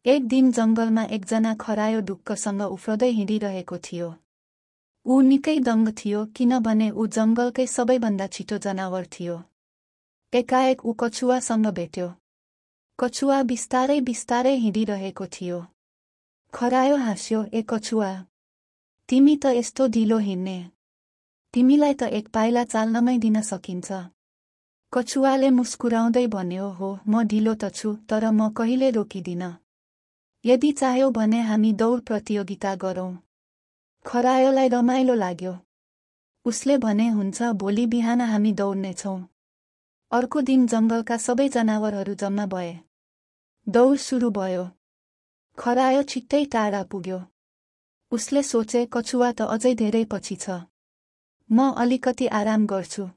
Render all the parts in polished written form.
एक दिन जंगलमा एकजना खरायो ढुक्कसँग उफ्रदै हिँडिरहेको थियो। ऊ निकै दङ्ग थियो किनभने ऊ जंगलकै सबैभन्दा छिटो जनावर थियो। एकाएक ऊ कछुवासँग भेट्यो। कछुवा बिस्तारै बिस्तारै हिँडिरहेको थियो। खरायो हाँस्यो, ए कछुवा, तिमी त यस्तो ढिलो हिँड्ने, तिमीलाई त एक पाइला चाल्नमै दिन सकिन्छ। कछुवाले मुस्कुराउँदै भन्यो, हो म ढिलो त छु, तर म कहिले रोकिदिन। यदि चाह्यौ भने हामी दौड प्रतियोगिता गरौँ। खरायोलाई रमाइलो लाग्यो। उसले भने, हुन्छ, भोलि बिहान हामी दौड्नेछौँ। अर्को दिन जंगलका सबै जनावरहरू जम्मा भए। दौड सुरु भयो। खरायो छिट्टै टाढा पुग्यो। उसले सोचे, कछुवा त अझै धेरै पछि छ। म अलिकति आराम गर्छु।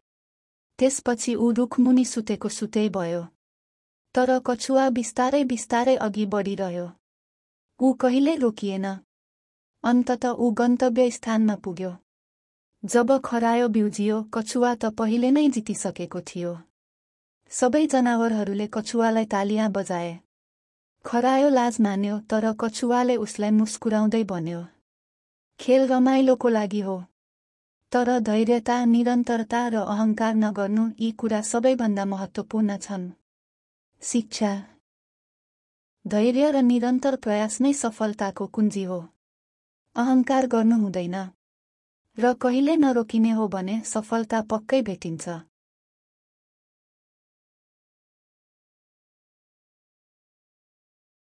त्यसपछि ऊ रुखमुनि सुतेको सुतै भयो। तर कछुवा बिस्तारै बिस्तारै अघि बढिरह्यो। ऊ कहिल्यै रोकिएन। अन्ततः ऊ गन्तव्य स्थानमा पुग्यो। जब खरायो बिउजियो, कछुवा त पहिले नै जितिसकेको थियो। सबै जनावरहरूले कछुवालाई तालियाँ बजाए। खरायो लाज मान्यो, तर कछुवाले उसलाई मुस्कुराउँदै भन्यो, खेल रमाइलोको लागि हो। तर धैर्यता, निरन्तरता र अहङ्कार नगर्नु, यी कुरा सबैभन्दा महत्त्वपूर्ण छन्। शिक्षा। धैर्य र निरन्तर प्रयास नै सफलताको कुञ्जी हो। अहङ्कार गर्नु हुँदैन। र कहिल्यै नरोकिने हो भने सफलता पक्कै भेटिन्छ।